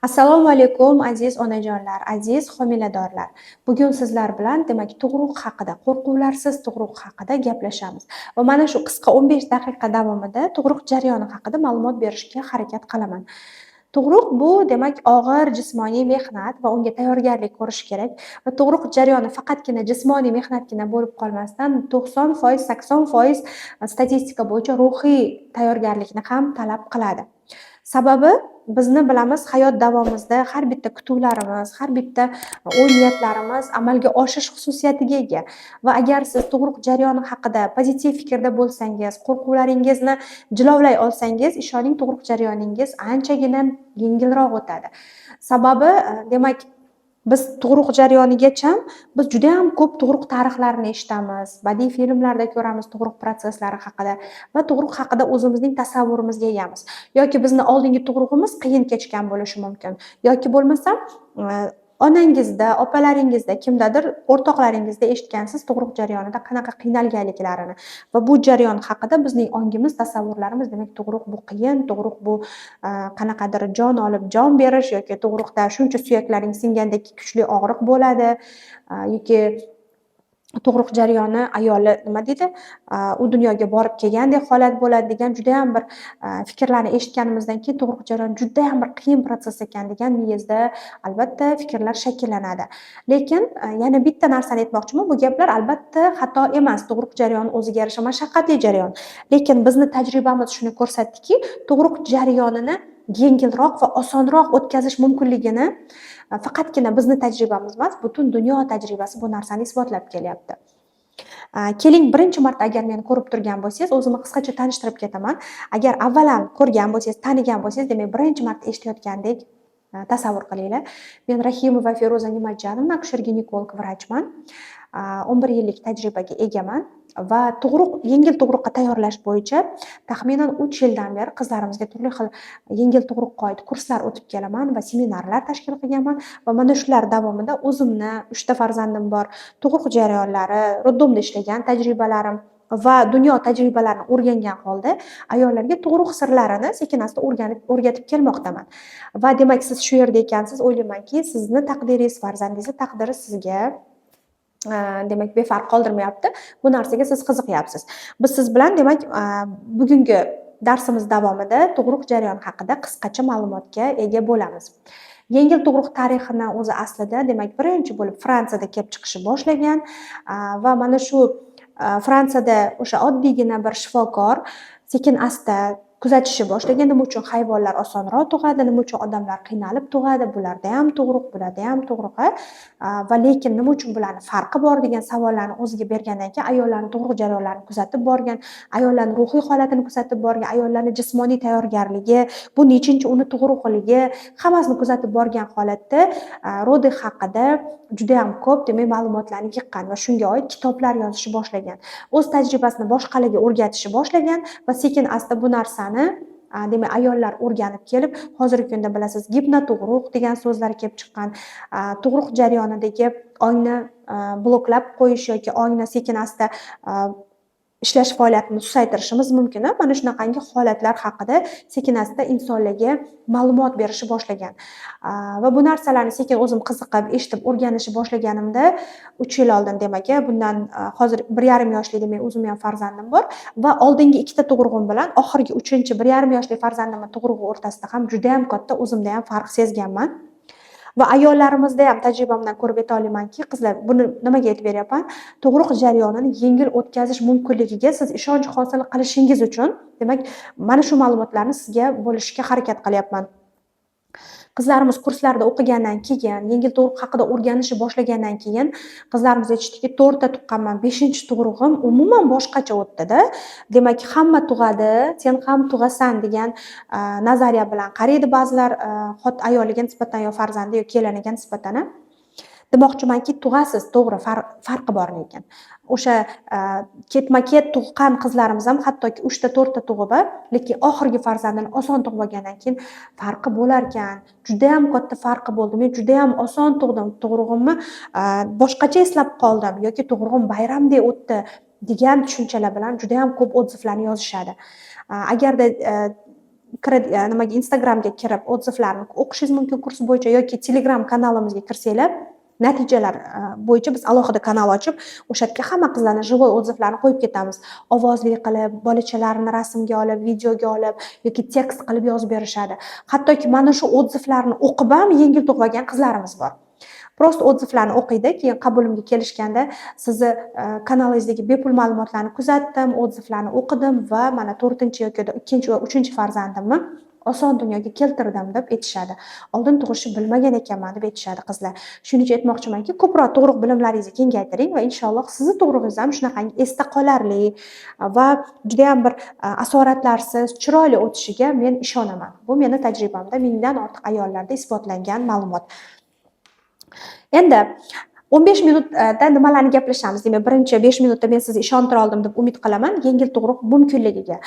Assalomu alaykum, aziz onajonlar, aziz homiladorlar. Bugun sizlar bilan, demak, tug'ruq haqida, qo'rquvlarsiz tug'ruq haqida gaplashamiz. Va mana shu qisqa 15 daqiqa davomida tug'ruq jarayoni haqida ma'lumot berishga harakat qilaman. Tug'ruq bu, demak, og'ir jismoniy mehnat va unga tayyorgarlik ko'rish kerak va tug'ruq jarayoni faqatgina jismoniy mehnatgina bo'lib qolmasdan, 90%, 80% statistika bo'yicha ruhiy tayyorgarlikni ham talab qiladi. Sababi, bizni bilamiz, hayot davomida har bitta kutuvlarimiz, har bitta o'y niyatlarimiz amalga oshish xususiyatiga ega. Va agar siz tug'ruq jarayoni haqida pozitiv fikrda bo'lsangiz, qo'rquvlaringizni jilovlay olsangiz, ishoning, tug'ruq jarayoningiz anchagina yengilroq o'tadi. Sababi, demak, biz tug'ruq jarayonigacha biz judayam ko'p tug'ruq tarixlarini eshitamiz, badiiy filmlarda ko'ramiz tug'ruq protsesslari haqida va tug'ruq haqida o'zimizning tasavvurimizga egamiz. Yoki bizni oldingi tug'ruqimiz qiyin kechgan bo'lishi mumkin. Yoki bo'lmasam, onangizda, opalaringizda, kimdadir o'rtoqlaringizda eshitgansiz tug'ruq jarayonida qanaqa qiynalganliklarini va bu jarayon haqida bizning ongimiz, tasavvurlarimiz, demak, tug'ruq bu qiyin, tug'ruq bu qanaqadir jon olib jon berish yoki tug'ruqda shuncha suyaklaring singandek kuchli og'riq bo'ladi, yoki tug'ruq jarayoni ayoli, nima deydi, u dunyoga borib kelgandek holat bo'ladi degan judayam bir fikrlarni eshitganimizdan keyin tug'ruq jarayoni judayam bir qiyin protsess ekan degan miyangizda albatta fikrlar shakllanadi. Lekin yana bitta narsani aytmoqchiman, bu gaplar albatta xato emas. Tug'ruq jarayoni o'ziga yarasha mashaqqatli jarayon. Lekin bizni tajribamiz shuni ko'rsatdiki, tug'ruq jarayonini yengilroq va osonroq o'tkazish mumkinligini faqatgina bizni tajribamiz emas, butun dunyo tajribasi bu narsani isbotlab kelyapti. Keling, birinchi marta agar meni ko'rib turgan bo'lsangiz, o'zimni qisqacha tanishtirib ketaman. Agar avval ham ko'rgan bo'lsangiz, tanigan bo'lsangiz, demak, birinchi marta eshitayotgandek tasavvur qilinglar. Men Rahimova Feruza Nimatjanovna, akusher ginekolog vrachman. 11 yillik tajribaga egaman va tug'ruq, yengil tug'ruqqa tayyorlash bo'yicha taxminan 3 yildan beri qizlarimizga turli xil yengil tug'ruqqa oid kurslar o'tib kelaman va seminarlar tashkil qilganman. Va mana shular davomida o'zimni 3 ta farzandim bor, tug'ruq jarayonlari, роддом da ishlagan tajribalarim va dunyo tajribalarini o'rgangan holda ayollarga tug'ruq sirlarini sekin asta o'rganib, o'rgatib kelmoqdaman. Va demak, siz shu yerda ekansiz, o'ylaymanki, sizni taqdiringiz, farzandingizni taqdiri sizga, demak, befarq qoldirmayapti. Bu narsaga siz qiziqyapsiz. Biz siz bilan, demak, bugungi darsimiz davomida tug'ruq jarayoni haqida qisqacha ma'lumotga ega bo'lamiz. Yengil tug'ruq tarixini o'zi aslida, demak, birinchi bo'lib Fransiyada kelib chiqishi boshlagan va mana shu Fransiyada o'sha oddiygina bir shifokor sekin asta kuzatishni boshlagan: nima uchun hayvonlar osonroq tug'adi, nima uchun odamlar qiynalib tug'adi, bularda ham tug'ruq, bularda ham tug'ruq, va lekin nima uchun bularni farqi bor degan savollarni o'ziga bergandan keyin ayollarni tug'ruq jarayonlarini kuzatib borgan, ayollarni ruhiy holatini kuzatib borgan, ayollarni jismoniy tayyorgarligi, bu nechinchi uni tug'ruqligi, hammasini kuzatib borgan holatda роды haqida judayam ko'p, demak, ma'lumotlarni yiqqan va shunga oid kitoblar yozishni boshlagan, o'z tajribasini boshqalarga o'rgatishni boshlagan va sekin asta bu narsani, demak, ayollar o'rganib kelib, hozirgi kunda, bilasiz, gipnotug'ruq degan so'zlar kelib chiqqan, tug'ruq jarayonidagi ongni bloklab qo'yish yoki ongni sekin asta ishlash faoliyatini susaytirishimiz mumkin. Mana shunaqangi holatlar haqida sekin asta insonlarga ma'lumot berishni boshlagan. Va bu narsalarni sekin o'zim qiziqib, eshitib, o'rganishni boshlaganimda 3 yil oldin, demak, bundan hozir 1,5 yoshli, demak, o'zimni ham farzandim bor va oldingi ikkita tug'rug'im bilan oxirgi uchinchi 1,5 yoshli farzandimni tug'rug'i o'rtasida ham judayam katta o'zimda ham farq sezganman va ayollarimizda ham tajribamdan ko'rib ayta olamanki, qizlar, buni nimaga aytib beryapman? Tug'ruq jarayonini yengil o'tkazish mumkinligiga siz ishonch hosil qilishingiz uchun, demak, mana shu ma'lumotlarni sizga bo'lishishga harakat qilyapman. Qizlarimiz kurslarda o'qigandan keyin, yengil tug'ruq haqida o'rganishni boshlagandan keyin qizlarimiz aytishdiki, to'rtta tuqqanman, beshinchi tug'rug'im umuman boshqacha o'tdida. Demak, hamma tug'adi, sen ham tug'asan degan nazariya bilan qaraydi ba'zilar ayoliga nisbatan yo farzandi yo keliniga nisbatan. Demoqchimanki, tug'asiz, to'g'ri, farqi bor, lekin o'sha ketma ket tug'gan qizlarimiz ham hattoki uchta, to'rtta tug'ib, lekin oxirgi farzandini oson tug'ib olgandan keyin farqi bo'larkan, judayam katta farqi bo'ldi, men judayam oson tug'dim, tug'rug'imni boshqacha eslab qoldim yoki tug'rug'im bayramdek o'tdi degan tushunchalar bilan judayam ko'p отзыв larni yozishadi. Agarda Nimaga, Instagramga kirib, отзыв larni o'qishingiz mumkin kurs bo'yicha yoki Telegram kanalimizga kirsanglar, natijalar bo'yicha biz alohida kanal ochib, o'sha yerga hamma qizlarni живой отзыв larni qo'yib ketamiz. Ovozli qilib, bolachalarini rasmga olib, videoga olib yoki tekst qilib yozib berishadi. Hattoki mana shu отзыв larni o'qib ham yengil tug'ib olgan qizlarimiz bor. Просто отзыв larni o'qiydi, keyin qabulimga kelishganda, "Sizni kanalingizdagi bepul ma'lumotlarni kuzatdim, отзыв larni o'qidim va mana to'rtinchi yoki ikkinchi va uchinchi farzandimni oson dunyoga keltirdim", deb aytishadi. "Oldin tug'ishni bilmagan ekanman", deb aytishadi qizlar. Shuning uchun aytmoqchimanki, ko'proq tug'ruq bilimlaringizni kengaytiring va inshaalloh sizni tug'rug'ingiz ham shunaqangi esda qolarli va judayam bir asoratlarsiz, chiroyli o'tishiga men ishonaman. Bu meni tajribamda mingdan ortiq ayollarda isbotlangan ma'lumot. Endi 15 minutda nimalarni gaplashamiz? Demak, birinchi 5 minutda men sizni ishontira oldim deb umid qilaman yengil tug'ruq mumkinligiga.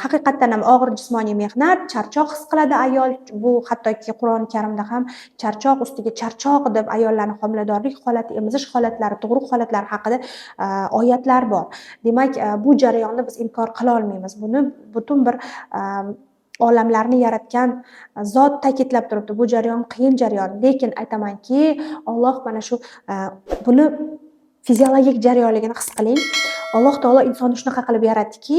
Haqiqatdan ham og'ir jismoniy mehnat, charchoq his qiladi ayol. Bu hattoki Qur'oni Karimda ham charchoq ustiga charchoq deb ayollarni homiladorlik holati, emizish holatlari, tug'ruq holatlari haqida oyatlar bor. Demak, bu jarayonni biz inkor qila olmaymiz. Buni butun bir olamlarni yaratgan zot ta'kidlab turibdi. Bu jarayon qiyin jarayon, lekin aytamanki, Olloh mana shu buni fiziologik jarayonligini his qiling. Alloh taolo insonni shunaqa qilib yaratdiki,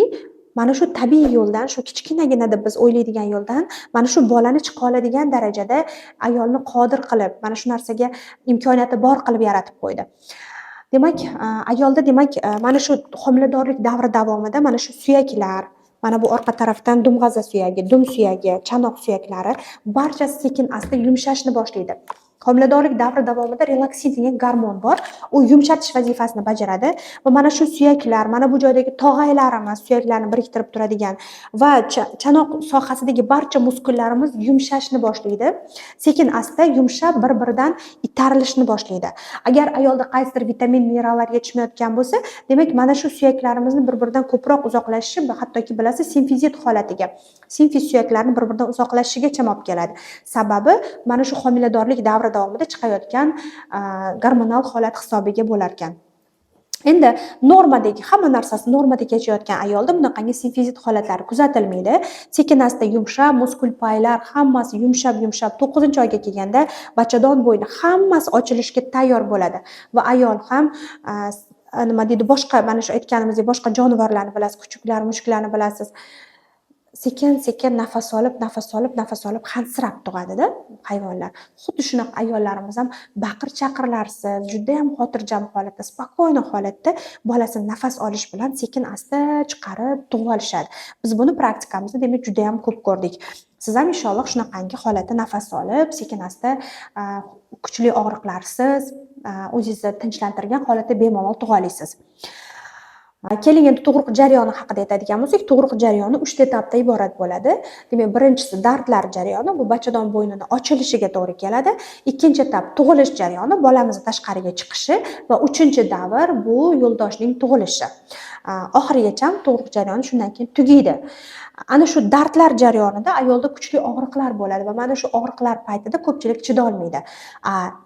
mana shu tabiiy yo'ldan, shu kichkinagina deb biz o'ylaydigan yo'ldan mana shu bolani chiqa oladigan darajada ayolni qodir qilib, mana shu narsaga imkoniyati bor qilib yaratib qo'ydi. Demak, ayolda, demak, mana shu homiladorlik davri davomida mana shu suyaklar, mana bu orqa tarafdan dumg'aza suyagi, dum suyagi, chanoq suyaklari, barchasi sekin asta yumshashni boshlaydi. Homiladorlik davri davomida relaksin degan gormon bor, u yumshatish vazifasini bajaradi va mana shu suyaklar, mana bu joydagi tog'aylarimiz, suyaklarni biriktirib turadigan va chanoq sohasidagi barcha muskullarimiz yumshashni boshlaydi. Sekin asta yumshab, bir biridan itarilishni boshlaydi. Agar ayolda qaysidir vitamin, minerallar yetishmayotgan bo'lsa, demak, mana shu suyaklarimizni bir biridan ko'proq uzoqlashishi, hattoki, bilasiz, simfizit holatiga, simfiz suyaklarni bir biridan uzoqlashishigacha olib keladi. Sababi mana shu homiladorlik davri davomida chiqayotgan gormonal holat hisobiga bo'lar ekan. Endi normadagi, hamma narsasi normada kechayotgan ayolda bunaqangi simfizit holatlari kuzatilmaydi. Sekin asta yumshab, muskul paylar hammasi yumshab, yumshab, 9-oyga kelganda bachadon bo'yni hammasi ochilishga tayyor bo'ladi va ayol ham nima deydi, boshqa, mana shu aytganimizdek, boshqa jonivorlarni bilasiz, kuchuklar, mushuklarni bilasiz, sekin sekin nafas olib, nafas olib, nafas olib hansirab tug'adida hayvonlar. Xuddi shunaqa ayollarimiz ham baqir chaqirlarsiz, judayam xotirjam holatda, спокойно holatda bolasini nafas olish bilan sekin asta chiqarib tug'ib olishadi. Biz buni praktikamizda, demak, judayam ko'p ko'rdik. Siz ham inshaalloh shunaqangi holatda nafas olib, sekin asta, kuchli og'riqlarsiz, o'zingizni tinchlantirgan holatda bemalol tug'a olasiz. Keling, endi tug'ruq jarayoni haqida aytadigan bo'lsak, tug'ruq jarayoni uchta etapdan iborat bo'ladi. Demak, birinchisi dardlar jarayoni, bu bachadon bo'ynini ochilishiga to'g'ri keladi. Ikkinchi etap tug'ilish jarayoni, bolamizni tashqariga chiqishi va uchinchi davr bu yo'ldoshning tug'ilishi. Oxirigacha tug'ruq jarayoni shundan keyin tugaydi. Ana shu dardlar jarayonida ayolda kuchli og'riqlar bo'ladi va mana shu og'riqlar paytida ko'pchilik chidolmaydi.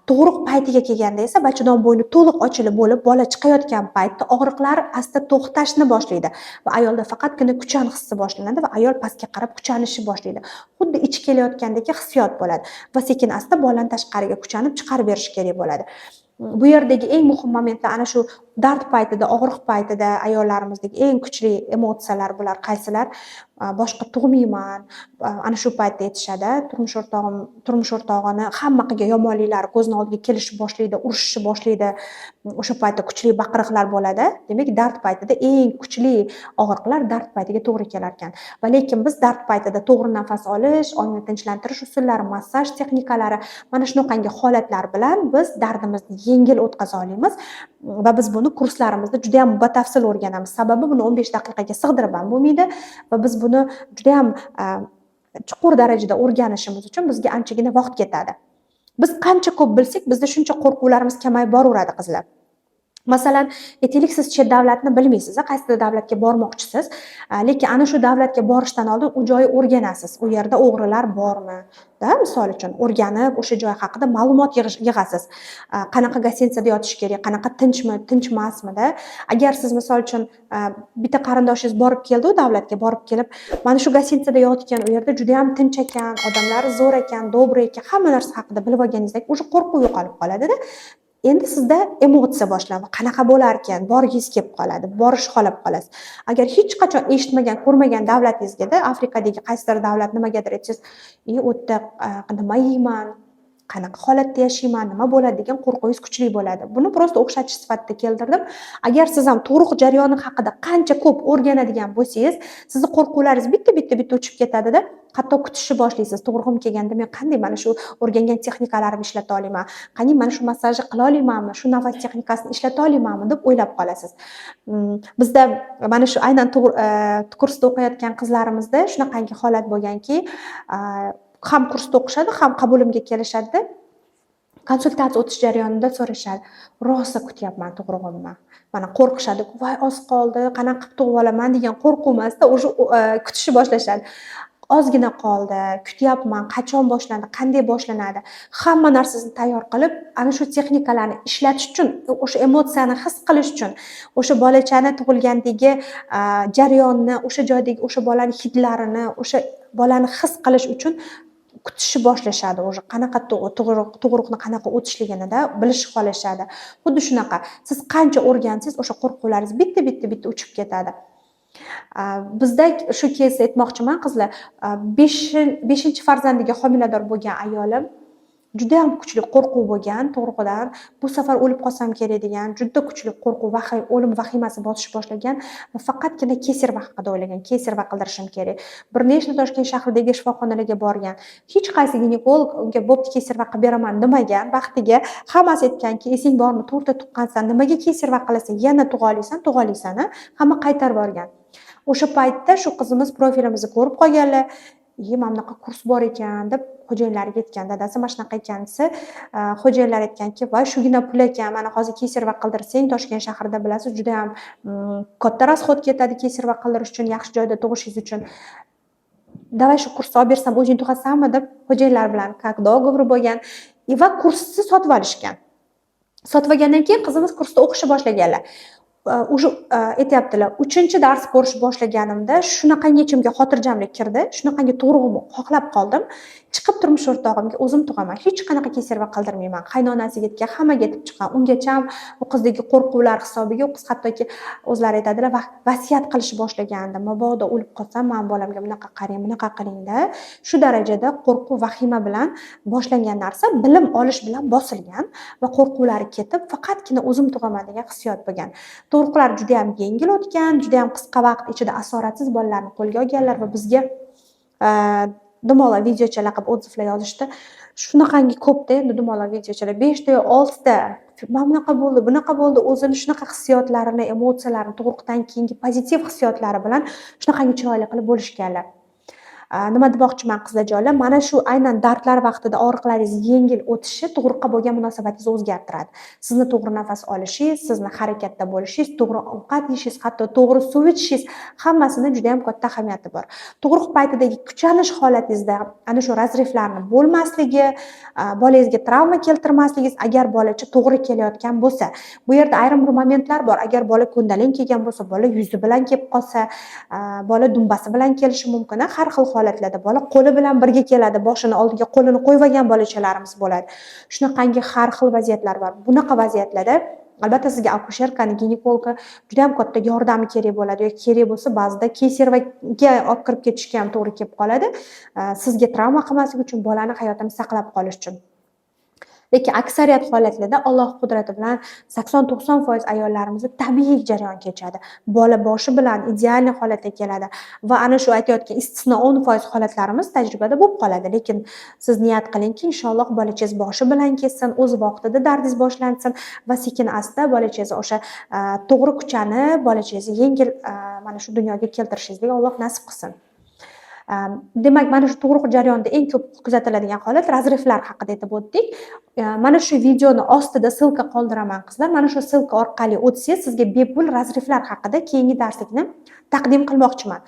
Tug'ruq paytiga kelganda esa bachadon bo'yni to'liq ochilib bo'lib, bola chiqayotgan paytda og'riqlar asta to'xtashni boshlaydi va ayolda faqatgina kuchan hissi boshlanadi va ayol pastga qarab kuchanishni boshlaydi. Xuddi ichi kelayotgandek hissiyot bo'ladi va sekin asta bolani tashqariga kuchanib chiqarib berish kerak bo'ladi. Bu yerdagi eng muhim momentlar, ana shu dard paytida, og'riq paytida ayollarimizdagi eng kuchli emotsiyalar bular qaysilar? Boshqa tug'mayman, ana shu paytda aytishadi. Turmush o'rtog'ini hamma qilgan yomonliklari ko'zini oldiga kelishni boshlaydi, urishishni boshlaydi. O'sha paytda kuchli baqiriqlar bo'ladi. Demak, dard paytida eng kuchli og'riqlar dard paytiga to'g'ri kelar ekan. Va lekin biz dard paytida to'g'ri nafas olish, ongni tinchlantirish usullari, massaj texnikalari, mana shunaqangi holatlar bilan biz dardimizni yengil o'tkaza olamiz va biz buni kurslarimizda juda ham batafsil o'rganamiz. Sababi buni 15 daqiqaga sig'dirib ham bo'lmaydi va biz buni juda ham chuqur darajada o'rganishimiz uchun bizga anchagina vaqt ketadi. Biz qancha ko'p bilsak, bizda shuncha qo'rquvlarimiz kamayib boraveradi, qizlar. Masalan, aytaylik, siz chet davlatni bilmaysiz, qaysidir davlatga bormoqchisiz, lekin ana shu davlatga borishdan oldin u joyni o'rganasiz. U yerda o'g'rilar bormi, da, misol uchun, o'rganib, o'sha joy haqida ma'lumot yig'asiz. Qanaqa гостиница da yotish kerak, qanaqa, tinchmi, tinch emasmida. Agar siz, misol uchun, bitta qarindoshingiz borib keldi, u davlatga borib kelib, mana shu гостиница da yotgan, u yerda judayam tinch ekan, odamlari zo'r ekan, добрый ekan, hamma narsa haqida bilib olganingizdan keyin уже qo'rquv yo'qolib qoladida. Endi sizda emotsiya boshlanadi. Qanaqa bo'larkan, borgingiz kelib qoladi, borishni xohlab qolasiz. Agar hech qachon eshitmagan, ko'rmagan davlatingizgada, Afrikadagi qaysidir davlat, nimagadir aytsangiz, и u yerda nima yeyman, qanaqa holatda yashayman, nima bo'ladi degan qo'rquvingiz kuchli bo'ladi. Buni просто o'xshatish sifatida keltirdim. Agar siz ham tug'ruq jarayoni haqida qancha ko'p o'rganadigan bo'lsangiz, sizni qo'rquvlaringiz bitta bitta bitta uchib ketadida, hatto kutishni boshlaysiz. Tug'rug'im kelganda men qanday mana shu o'rgangan texnikalarimni ishlata olaman, qanday mana shu massajni qila olamanmi, shu nafas texnikasini ishlata olamanmi deb o'ylab qolasiz. Bizda mana shu aynan kursda o'qiyotgan qizlarimizda shunaqangi holat bo'lganki, ham kursda o'qishadi, ham qabulimga kelishadida, konsultatsiya o'tish jarayonida so'rashadi: "Rosa kutyapman tug'rug'imni." Mana qo'rqishadi, voy, oz qoldi, qanaqa qilib tug'ib olaman degan qo'rquv emasda, уже kutishni boshlashadi. Ozgina qoldi, kutyapman, qachon boshlanadi, qanday boshlanadi, hamma narsasini tayyor qilib, ana shu texnikalarni ishlatish uchun, o'sha emotsiyani his qilish uchun, o'sha bolachani tug'ilgandagi jarayonni, o'sha joydagi o'sha bolani hidlarini, o'sha bolani his qilish uchun kutishni boshlashadi уже, qanaqa tug'ruqni qanaqa o'tishliginida bilishni xohlashadi. Xuddi shunaqa, siz qancha o'rgansangiz, o'sha qo'rquvlaringiz bitta bitta bitta uchib ketadi. Bizda shu кейс aytmoqchiman, qizlar, beshinchi farzandiga homilador bo'lgan ayolim judayam kuchli qo'rquv bo'lgan tug'ruqdan, bu safar o'lib qolsam kerak degan juda kuchli qo'rquv, o'lim vahimasi bosishni boshlagan va faqatgina кесарево haqida o'ylagan, кесарево qildirishim kerak. Bir nechta Toshkent shahridagi shifoxonalarga borgan, hech qaysi ginekolog unga "Bo'pti, кесарево qilib beraman" demagan vaqtiga. Hammasi aytganki: "Esing bormi, to'rtta tuqqansan, nimaga кесарево qilasan, yana tug'a olasan, tug'a olasan". Hamma qaytarib yuborgan. O'sha paytda shu qizimiz profilimizni ko'rib qolganlar, "Iye, mana bunaqa kurs bor ekan", deb xo'jayinlariga aytgan. Dadasi, mana shunaqa ekan desa, xo'jayinlar aytganki: "Voy, shugina pul ekan, mana hozir кесарево qildirsang, Toshkent shahrida, bilasiz, judayam katta расход ketadi кесарево qildirish uchun, yaxshi joyda tug'ishingiz uchun. Давай, shu kursni olib bersam, o'zing tug'asanmi?" deb xo'jayinlar bilan как договор bo'lgan и va kursni sotib olishgan. Sotib olgandan keyin qizimiz kursda o'qishni boshlaganlar. Уже aytyaptilar, uchinchi dars ko'rish boshlaganimda shunaqangi ichimga xotirjamlik kirdi, shunaqangi tug'rug'imni xohlab qoldim. Chiqib turmush o'rtog'imga: "O'zim tug'aman, hech qanaqa кесарево qildirmayman". Qaynonasiga aytgan, hammaga aytib chiqqan. Ungacha u qizdagi qo'rquvlar hisobiga u qiz hattoki, o'zlari aytadilar, vasiyat qilishni boshlagandi: "Mabodo o'lib qolsam, mani bolamga bunaqa qarang, bunaqa qilingda". Shu darajada qo'rquv, vahima bilan boshlangan narsa bilim olish bilan bosilgan va qo'rquvlari ketib, faqatgina o'zim tug'aman degan hissiyot bo'lgan. Tug'ruqlar judayam yengil o'tgan, judayam qisqa vaqt ichida asoratsiz bolalarni qo'lga olganlar va bizga dumaloq videochalar qilib отзыв lar yozishdi. Shunaqangi ko'pda endi dumaloq videochalar, beshta yo oltita, mana bunaqa bo'ldi, bunaqa bo'ldi, o'zini shunaqa hissiyotlarini, emotsiyalarini, tug'ruqdan keyingi pozitiv hissiyotlari bilan shunaqangi chiroyli qilib bo'lishganlar. Nima demoqchiman, qizlarjonlar, mana shu aynan dardlar vaqtida og'riqlaringiz yengil o'tishi tug'ruqqa bo'lgan munosabatingizni o'zgartiradi. Sizni to'g'ri nafas olishingiz, sizni harakatda bo'lishingiz, to'g'ri ovqat yeyishingiz, hatto to'g'ri suv ichishingiz, hammasini judayam katta ahamiyati bor. Tug'ruq paytidagi kuchanish holatingizda ana shu разрыв larni bo'lmasligi, bolangizga travma keltirmasligingiz, agar bolacha to'g'ri kelayotgan bo'lsa. Bu yerda ayrim bir momentlar bor. Agar bola ko'ndalang kelgan bo'lsa, bola yuzi bilan kelib qolsa, bola dumbasi bilan kelishi mumkin. Har xil holatlarda bola qo'li bilan birga keladi, boshini oldiga qo'lini qo'yib olgan bolachalarimiz bo'ladi. Shunaqangi har xil vaziyatlar bor. Bunaqa vaziyatlarda albatta sizga акушерка ni, ginekologga judayam katta yordami kerak bo'ladi yoki kerak bo'lsa, ba'zida кесарево ga olib kirib ketishga ham to'g'ri kelib qoladi. Sizga travma qilmaslik uchun, bolani hayotini saqlab qolish uchun. Lekin aksariyat holatlarda Alloh qudrati bilan 80-90% ayollarimizda tabiiy jarayon kechadi. Bola boshi bilan идеальный holatda keladi va ana shu aytayotgan istisno 10% holatlarimiz tajribada bo'lib qoladi. Lekin siz niyat qilingki, inshaalloh bolachangiz boshi bilan kelsin, o'z vaqtida dardingiz boshlansin va sekin asta bolachangizni o'sha to'g'ri kuchanib, bolachangizni yengil mana shu dunyoga keltirishingizga Alloh nasib qilsin. Demak, mana shu tug'ruq jarayonida eng ko'p kuzatiladigan holat, разрыв lar haqida aytib o'tdik. Mana shu videoni ostida ссылка qoldiraman, qizlar. Mana shu ссылка orqali o'tsangiz, sizga bepul разрыв lar haqida keyingi darslikni taqdim qilmoqchiman.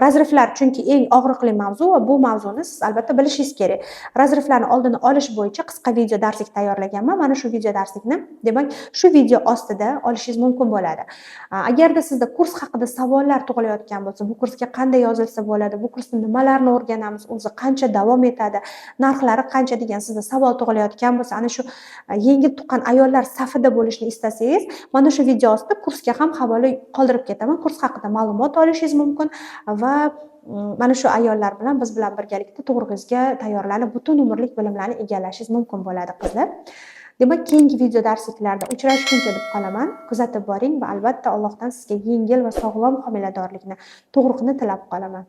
Разрыв lar chunki eng og'riqli mavzu va bu mavzuni siz albatta bilishingiz kerak. Разрыв larni oldini olish bo'yicha qisqa video darslik tayyorlaganman. Mana shu video darslikni, demak, shu video ostida olishingiz mumkin bo'ladi. Agarda sizda kurs haqida savollar tug'ilayotgan bo'lsa, bu kursga qanday yozilsa bo'ladi, bu kursda nimalarni o'rganamiz, o'zi qancha davom etadi, narxlari qancha degan sizda savol tug'ilayotgan bo'lsa, ana shu yengil tuqqan ayollar safida bo'lishni istasangiz, mana shu video ostida kursga ham havola qoldirib ketaman. Kurs haqida ma'lumot olishingiz mumkin va mana shu ayollar bilan, biz bilan birgalikda tug'ruqingizga tayyorlanib, butun umrlik bilimlarni egallashingiz mumkin bo'ladi, qizlar. Demak, keyingi video darsliklarda uchrashguncha deb qolaman. Kuzatib boring va albatta Allohdan sizga yengil va sog'lom homiladorlikni, tug'ruqni tilab qolaman.